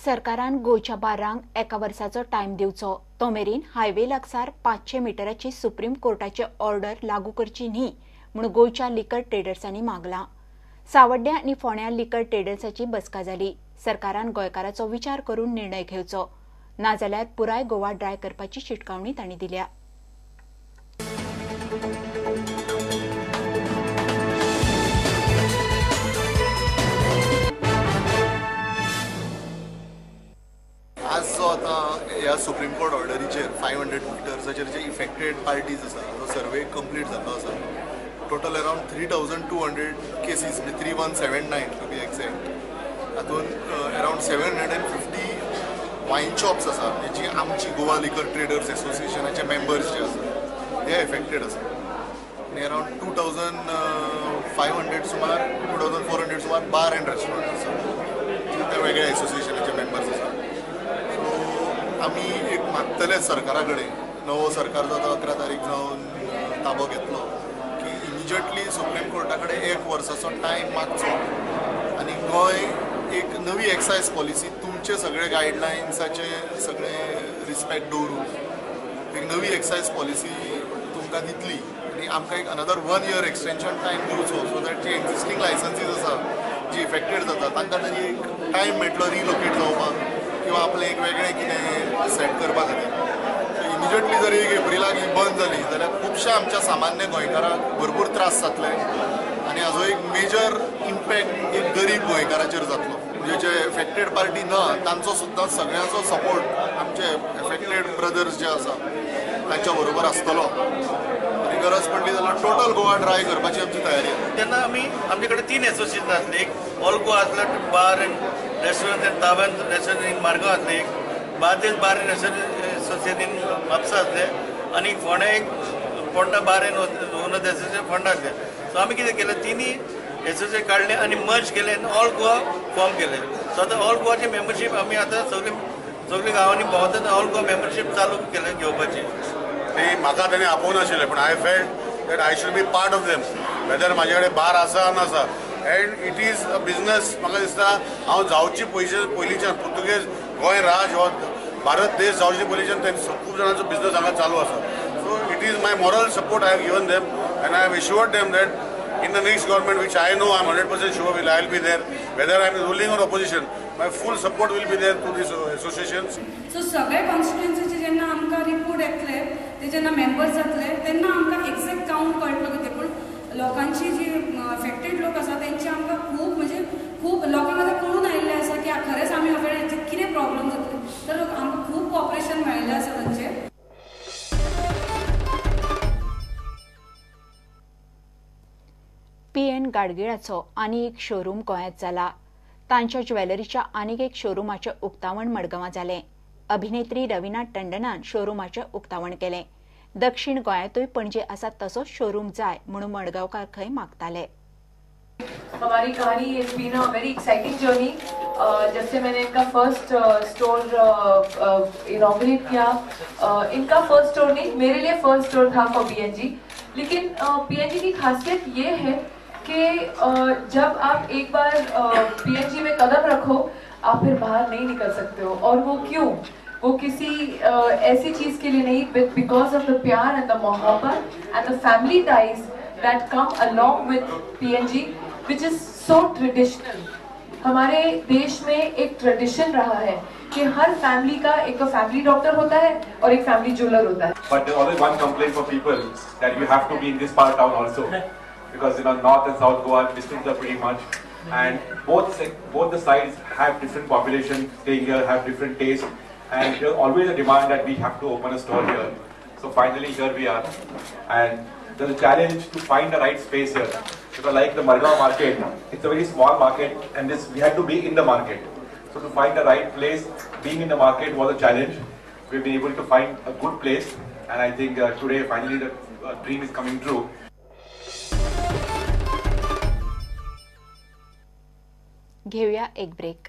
सरकारान गोंयच्या बारांक एका वर्साचो टायम दिवचो, तो मेरेन हायवे लागसार 500 मिटराची सुप्रीम कोर्टाची ऑर्डर लागू करची न्ही म्हूण गोंयच्या लिकर ट्रेडर्सांनी मागलां. सावड्ड्या आनी फोंड्या लिकर ट्रेडर्साची बसका जाली. सरकारान गोंयकाराचो विचार करून निर्णय घेवचो, नाजाल्यार पुराय गोवा ड्राय करपाची शिटकावणी तांणी दिल्या. आज जो आतां ह्या सुप्रीम कोर्ट ऑर्डरीचेर 500 मिटर्साचेर जे इफेक्टेड पार्टीज आसा तो सर्वे कंप्लीट जाल्लो आसा. टोटल अरावंड 3200 केसीस, म्हणजे 3179 टू बी एक्झॅक्ट. हातूंत अरावंड 750 वायन शॉप्स आसा, म्हणजे जी आमची गोवा लिकर ट्रेडर्स एसोसिएशनाचे मेंबर्स जे आसा ते एफेक्टेड आसा. आनी अरावंड 2500 सुमार 2400 सुमार बार एंड रेस्टॉरंट आसा जे वेगळ्या एसोसिएशनाचे मेंबर्स आसा. आमी एक मागतले सरकारा कडेन, नवो सरकार जो आतां 11 तारीख जावन ताबो घेतलो, की इमिजिएटली सुप्रीम कोर्टा कडेन 1 वर्साचो टायम मागचो आनी गोंय एक नवी एक्सायज पॉलिसी तुमचे सगळे गायडलायन्साचे सगळे रिस्पेक्ट दवरून एक नवी एक्सायज पॉलिसी तुमकां दितली आनी आमकां एक अनदर 1 इयर एक्सटेंशन टायम दिवचो, सो that ji existing लायसन्सीज आसा जी इफेक्टेड जाता तांकां तरी एक टायम मेळटलो रिलोकेट जावपाक किंवा आपलें एक वेगळें कितें सेट करपा खातीर. इमिजिएटली जर 1 एप्रिलाक ही बंद जाली जाल्यार खुबश्या आमच्या सामान्य गोंयकारांक भरपूर त्रास जातले आनी हाजो एक मेजर इम्पॅक्ट एक गरीब गोंयकाराचेर जातलो. म्हणजे जे एफेक्टेड पार्टी ना तांचो सुद्दां सगळ्यांचो सपोर्ट आमचे एफेक्टेड ब्रदर्स जे आसा तांच्या बरोबर आसतलो आनी गरज पडली जाल्यार टोटल गोवा ड्राय करपाची आमची तयारी आसा. तेन्ना आमी आमचे कडेन 3 एसोसिएशन आसले, एक ऑल गोवा आसले bar and restaurant and Taban restaurant in Margao आसले, एक Bardez bar and restaurant association in Mapusa आसले आनी फोंड्या एक Ponda bar and owners association Ponda आसले. सो आमी कितें केलें, तिनूय एसोसिएशन काडले आनी मर्ज केले आनी ऑल गोवा फॉर्म केले. सो आतां ऑल गोवाची मेंबरशीप आमी आतां सगळे सगळे गांवांनी भोंवतात, ऑल गोवा मेंबरशीप चालू केले घेवपाची. ते म्हाका ताणें आपोवनाशिल्लें, पूण I felt that I should be part of them, whether म्हाजे कडेन बार आसा NASA. And it is a business. म्हाका दिसता हांव जावची पयशे पयलींच्यान पुर्तुगेज गोंय राज हो भारत देश जावचे पयलींच्यान तें खूब जाणांचो बिजनस हांगा चालू आसा. So it is my moral support I have given them and I have assured them that in the next government, which I know I am 100% sure will I will be there, whether I am ruling or opposition, my full support will be there to this associations. So सगळे कॉन्स्टिट्युएन्सीचे जेन्ना आमकां report येतले, ते जेन्ना members जातले तेन्ना आमकां exact count कळटलो कितें. पूण लोकांची जी अफेक्टेड लोक आसा तेंचे आमकां खूब म्हणजे खूब लोकांक आतां कळून आयिल्लें आसा की खरेंच आमी अफेक्टेड, कितें प्रॉब्लम जातले, तर आमकां खूब कॉपरेशन मेळिल्लें आसा तांचें. पी.एन. गाडगिळाचो आनी एक शोरूम गोंयांत जाला. तांच्या ज्वेलरीच्या आनीक एक शोरुमाचें उक्तावण मडगांवां जालें. अभिनेत्री रवीना टंडनान शोरुमाचें उक्तावण केलें. दक्षिण गोंयांतूय पणजे आसा तसोच शोरूम जाय म्हणून मडगांवकार खंय मागताले. हमारी कहानी it's been a very exciting journey. जब से मैंने इनका फर्स्ट स्टोर इनॉग्रेट किया, इनका फर्स्ट स्टोर नहीं, मेरे लिए फर्स्ट स्टोर था फॉर पीएनजी. लेकिन पीएनजी की खासियत ये है कि जब आप एक बार पीएनजी में कदम रखो आप फिर बाहर नहीं निकल सकते हो. और वो क्यों? वो किसी ऐसी चीज़ के लिए नहीं, because of the प्यार एंड the मोहब्बत and the family ties that come along with PNG, which is so traditional. हमारे देश में एक ट्रेडिशन रहा है कि हर फैमिली का एक तो फैमिली डॉक्टर होता है और एक फैमिली ज्वेलर होता है. But there's always one complaint for people that you have to be in this part of town also, because you know North and South Goa distance are pretty much, and both the sides have different population staying here, have different tastes, and there's always a demand that we have to open a store here. So finally here we are, and there's a challenge to find the right space here, because like the Margao market, it's a very small market, and this we had to be in the market. So to find the right place, being in the market was a challenge. We've been able to find a good place, and I think today finally the dream is coming true. घेऊया एक break.